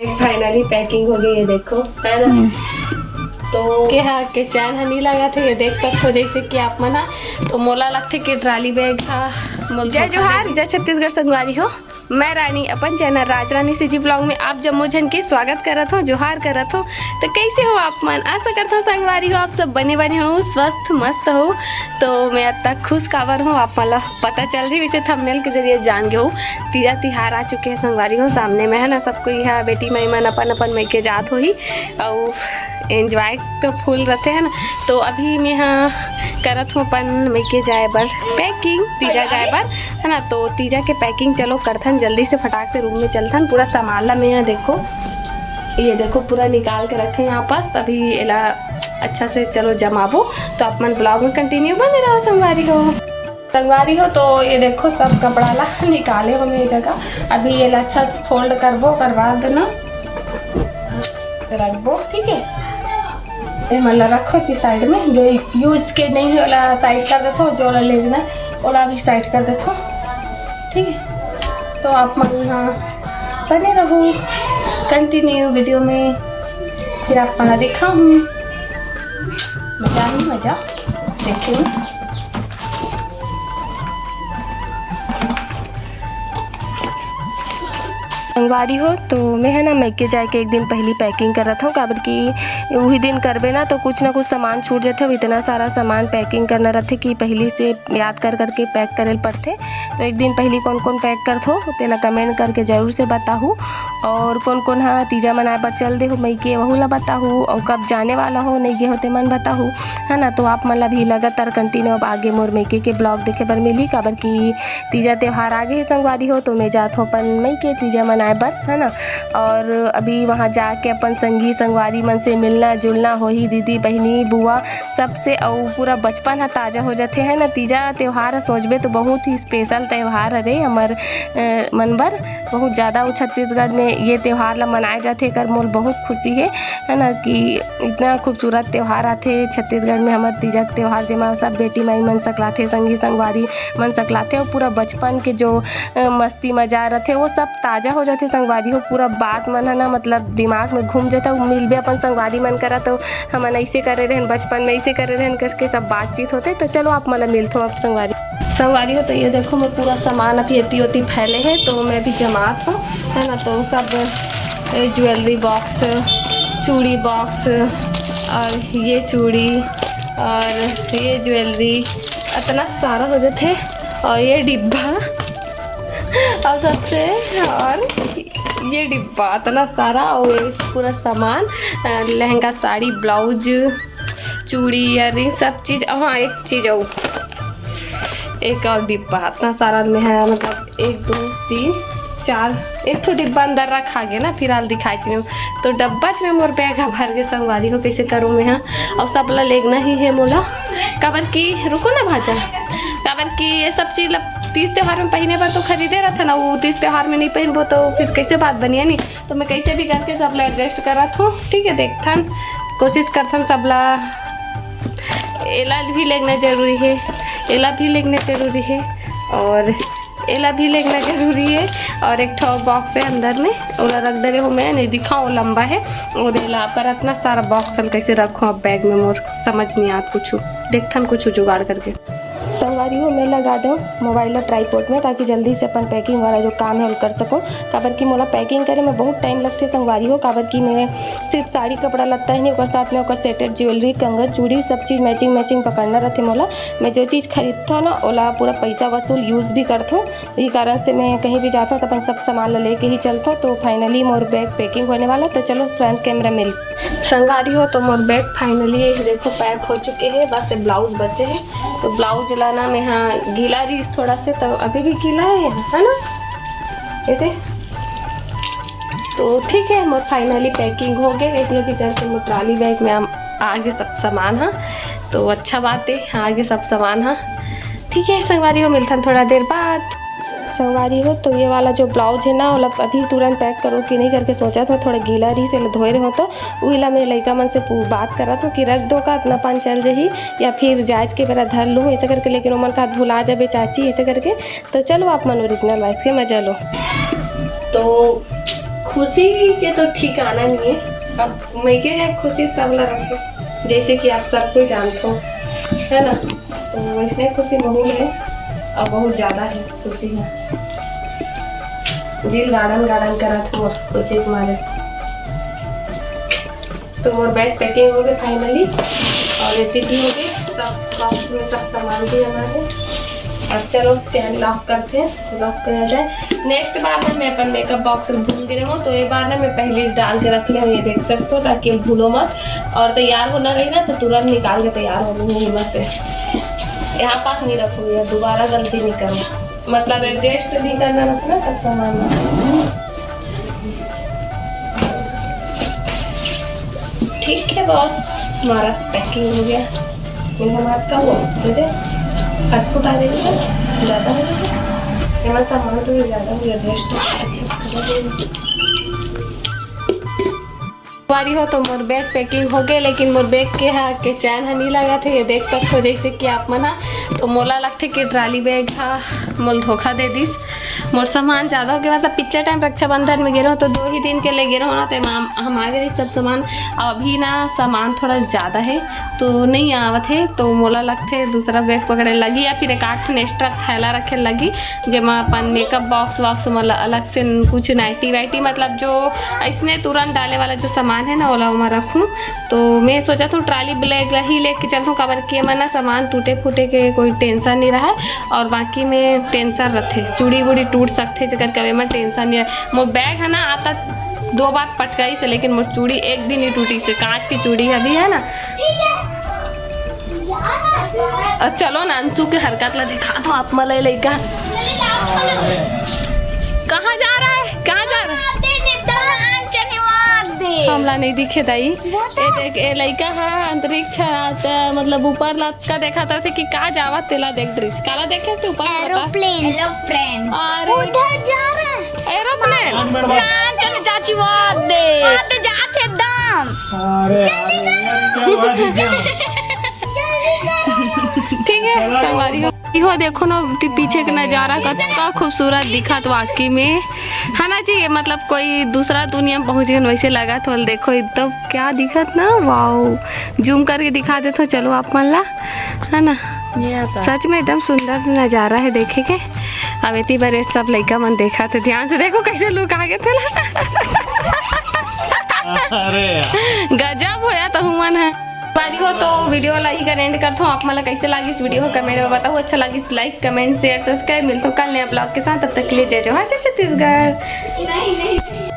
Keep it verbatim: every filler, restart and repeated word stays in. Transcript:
Finally packing हो गई है, देखो, है ना? तो के हा के चैन ह नहीं लगा थे, ये देख सकते हो, जैसे कि आप मन हा, तो मोला लगथे कि ट्रॉली बैग हा मोला जय जोहार, जय छत्तीसगढ़ संगवारी हो। मैं रानी अपन चैनल राज रानी सीजी ब्लॉग में आप जम्मो झन के स्वागत करत हूँ, जोहार करत हूँ। तो कैसे हो आप मन? आशा करता हूँ संगवारी हो आप सब बने बने हो, स्वस्थ मस्त हो। तो मैं अतना खुश काबर हूँ आप मन ला पता चल रही, वैसे थंबनेल के जरिए जान गए हो। तीजा तिहार आ चुके हैं संगवारी हो, सामने में है ना, सब कोई यहाँ बेटी माई मन अपन अपन मइके जात होही। अउ एंजॉय तो फुल रथे है ना। तो अभी मैं हा करत हूँ अपन मइके जाए बर पैकिंग, तीजा जाए बर है ना। तो तीजा के पैकिंग चलो करथन, जल्दी से फटाक से रूम में चलथन। पूरा सामान ला मैं हा देखो, ये देखो पूरा निकाल के रखे यहाँ पास। अभी एला अच्छा से चलो जमाबो, तो आप मन ब्लॉग में कंटिन्यू बने रहो संगवारी हो। संगवारी हो, तो ये देखो सब कपड़ा ला निकाले हो मेरी जगह। अभी ये ला अच्छा से फोल्ड करबो, ओकर बाद ना रखबो, ठीक है। ये मन ला रखो कि साइड में, जो यूज के नहीं है ओला साइड कर देथो, जो ओला लेना है ओला भी साइड कर देथो, ठीक है। तो आप मन यहाँ बने रहो कंटिन्यू वीडियो में, फिर आप मन ला दिखाहूँ। मजा ही मजा देखे में। संगवारी हो, तो मैं है ना मइके जाए के एक दिन पहली पैकिंग करत हूँ, काबर कि उही दिन करबे ना तो कुछ ना कुछ सामान छूट जाथे। अब इतना सारा सामान पैकिंग करना रहथे कि पहली से याद कर करके पैक करे ल पड़थे। तो एक दिन पहली कौन कौन पैक करथो तेला कमेंट करके जरूर से बताहू। और कौन कौन हा तीजा मनाए बर चल दे हो मइके, वहू ला बताहू। और कब जाने वाला हो, नहीं गे हो ते मन बताहू, है ना। तो आप मन ला भी लगातार कंटिन्यू अब आगे मोर मइके के ब्लॉग देखे बर मिली, काबर कि तीजा त्योहार आगे हे संगवारी हो, तो मैं जात हूँ अपन मइके तीजा मनाए बर, है ना। और अभी वहाँ जाके अपन संगी संगवारी मन से मिलना जुलना होही, दीदी बहिनी बुआ सबसे, अउ पूरा बचपन ह ताजा हो जाथे, है ना। तीजा त्योहार ह सोचबे तो बहुत ही स्पेशल त्योहार हरे हमर, अ, मन बर। बहुत ज़्यादा वो छत्तीसगढ़ में ये त्योहार ला मनाए जाथे, एकर मोल बहुत खुशी हे, है ना, कि इतना खूबसूरत त्योहार आथे छत्तीसगढ़ में हमर तीजा के त्योहार, जेमा सब बेटी माई मन सकलाथे, संगी संगवारी मन सकलाथे, और पूरा बचपन के जो, अ, मस्ती मजा रथे वो सब ताजा हो जाथे संगवारी हो। पूरा बात मन है ना, मतलब दिमाग में घूम जाता, मिलबे अपन संगवारी मन करा तो हमन ऐसे करे रहन, बचपन में ऐसे करे रहन करके सब बातचीत होथे। तो चलो आप मन ला मिलथो अब संगवारी। संगवारी हो, तो ये देखो मैं पूरा सामान अभी एती ओती फैले है, तो मैं अभी जमात हूँ, है ना। तो सब ज्वेलरी बॉक्स, चूड़ी बॉक्स, और ये चूड़ी और ये ज्वेलरी, इतना सारा हो जाथे। और ये डिब्बा और सबसे, और ये डिब्बा इतना सारा, और ये पूरा सामान, अ, लहंगा, साड़ी, ब्लाउज, चूड़ी, ईयररिंग, सब चीज। हाँ, एक चीज और, एक और डिब्बा, इतना सारा में है, मतलब एक, दो, तीन, चार, एक ठो डिब्बा अंदर रखा गया ना, फिलहाल दिखाई चीज। तो डब्बा च में मोर बैग ह भर के संगवारी हो, कैसे करूँ मैं? हाँ, और सब ला लेगना ही है मोला, काबर की, रुको ना भांचा, काबर की ये सब चीज ला तीज त्योहार में पहिने बर तो खरीदे रहता ना, वो तीज त्योहार में नहीं पहनबो तो फिर कैसे बात बनिया नहीं। तो मैं कैसे भी करके सब ला एडजस्ट करत हूँ, ठीक है। देखथन, कोशिश करथन सब ला। एला भी लेगना जरूरी है, एला भी लेगना जरूरी है, और एला भी लेगना जरूरी है। और एक ठो बॉक्स है अंदर में, ओला रख डरे हो मैं, नहीं दिखाओ, लंबा है। और एला पर इतना सारा बॉक्स ल कैसे रखो अब बैग में, मोर समझ नहीं आत कुछ। देखथन कुछ जुगाड़ करके। संगवारी हो, मैं लगा देव मोबाइल ला ट्राईपोड में, ताकि जल्दी से अपन पैकिंग वाला जो काम है वो कर सकूँ, काबर कि मोला पैकिंग करे में बहुत टाइम लगथे संगवारी हो, काबर कि मैं सिर्फ साड़ी कपड़ा लत्ता ही नहीं, ओकर साथ में ओकर सेटेड ज्वेलरी, कंगन, चूड़ी, सब चीज मैचिंग मैचिंग पकड़ना रहथे मोला। मैं जो चीज खरीदथव ना, ओला पूरा पैसा वसूल यूज भी करथव। यही कारण से मैं कहीं भी जाथव तो अपन सब सामान ला लेके ही चलथव। तो फाइनली मोर बैग पैकिंग होने वाला, तो चलो फ्रंट कैमरा मिल। संगवारी हो, तो मोर बैग फाइनली ये देखो पैक हो चुके हैं, बस ये ब्लाउज बचे हैं। तो ब्लाउज ला ना मैं हाँ गीला रही थोड़ा से, तो अभी भी गीला है, है ना, ऐसे। तो ठीक है, मोर फाइनली पैकिंग हो गए। इसलिए भी करके मोर ट्रॉली बैग में आम-, आगे सब सामान हा, तो अच्छा बात है, आगे सब सामान हा। ठीक है संगवारी हो, मिलथन थोड़ा देर बाद। संगवारी हो, तो ये वाला जो ब्लाउज है ना, ओला अभी तुरंत पैक करो कि नहीं करके सोचत हव, थोड़ा गीला रही से धोए रहो, तो उही ला मैं लइका मन से पू-, बात करत हव कि रख दो का, इतना पान चल जही, या फिर जायज के बेरा धर लूँ ऐसे करके, लेकिन ओमन का भुला जाबे चाची ऐसे करके। तो चलो आप मन ओरिजिनल वॉइस के मजा लो। तो खुशी के तो ठिकाना नहीं है। अब मैं के है खुशी सब ला रखे, जैसे कि आप सब कोई जानते हो, है ना? तो वैसे खुशी बहुत है और बहुत ज्यादा है खुशी है। दिल गार्डन गार्डन करत हो खुशी के मारे। तो मोर बैग पैकिंग हो गए फाइनली, और एती भी हो गए सब बॉक्स में सब सामान भी हमारे। अब चलो चैन लॉक करते हैं, लॉक किया जाए। नेक्स्ट बार ना मैं अपन मेकअप बॉक्स भूल गए हूँ, तो ये बार ना मैं पहले ही डाल के रख ले हूँ, ये देख सकते हो, ताकि भूलो मत। और तैयार होना रही ना तो तुरंत निकाल के तैयार हो गई हिम्मत से। यहाँ पास नहीं रखूंगी, दोबारा गलती नहीं करूँ, मतलब एडजस्ट नहीं करना रखना सब सामान। ठीक है बॉस, हमारा पैकिंग हो गया। ये हमारा का हुआ, दे दे, फटफट आ जाएगी तो ज्यादा हो जाएगा। हमारा सामान तो ये ज्यादा हो गया, एडजस्ट अच्छा से कर देंगे। वारी हो तो मोर बैग पैकिंग हो गए, लेकिन मोर बैग के हा के चैन हा नहीं लगा थे। ये देख सकते हो जैसे कि आप मन हा, तो मोला लगथे कि ट्राली बैग हा मोल धोखा दे दिस। मोर सामान ज्यादा हो गया, मतलब पिछले टाइम रक्षाबंधन में गे रहो तो दो ही दिन के लिए गे रहो ना, तो हम, हम आ गए सब सामान। अभी ना सामान थोड़ा ज्यादा है तो नहीं आवत है, तो मोला लगथे दूसरा बैग पकड़े लगी या फिर एक आठ ठन एक्स्ट्रा थैला रखे लगी, जेमा अपन मेकअप बॉक्स वॉक्स मतलब अलग से कुछ नाइटी वाइटी, मतलब जो इसने तुरंत डाले वाला जो सामान है ना, ओला ओमा रखूँ। तो मैं सोचा था ट्राली बैग ही लेके चलता हूँ, काबर कि एमा ना सामान टूटे फूटे के कोई टेंशन नहीं रहा है। और बाकी में टेंशन रखे, चूड़ी वूड़ी टूट सकते, जेकर कभी में टेंशन नहीं रहा। मोर बैग है ना, आता दो बार पटकाई से, लेकिन मोर चूड़ी एक भी नहीं टूटी से, कांच की चूड़ी अभी है ना। अब चलो ना, अंशु के हरकत ला दिखा दो आप मला लइका। कहाँ जा रहा है, कहाँ जा रहा है? हमला नहीं दिखे दाई। ए देख, ए लइका हा अंतरिक्ष हा, त मतलब ऊपर ला का देखा था कि का जावा तेला देख दृश्य। काला देखे से ऊपर ला बता। एरोप्लेन। एरोप्लेन। अरे। उधर जा रहा है। एरोप्लेन। चाची वाह दे। वाह दे जात है एकदम। अरे, अरे, यार, क्या बात है, क्या? ठीक है, संगवारी हो। इहो देखो ना, पी-, पीछे के नजारा कतका खूबसूरत दिखत वाकई में, है ना जी? मतलब कोई दूसरा दुनिया में पहुंच गए वैसे लगत हो। देखो एकदम क्या दिखत ना, वाओ। जूम करके दिखा देथो, चलो आप मन ला, है ना? सच में एकदम सुंदर नजारा है देखे के। अब एती बार ये सब लइका मन देखत हे, ध्यान से देखो कैसे लुक आ गए थे ला। अरे यार। गजब होया तो हुमन है। संगवारी हो तो वीडियो ला ही एंड करथो। आप मन ला कैसे लागिस वीडियो हो कमेंट में बताओ। अच्छा लागिस लाइक, कमेंट, शेयर, सब्सक्राइब। मिलथो कल नया ब्लॉग के साथ, तब तक के लिए जय जोहार, जय छत्तीसगढ़।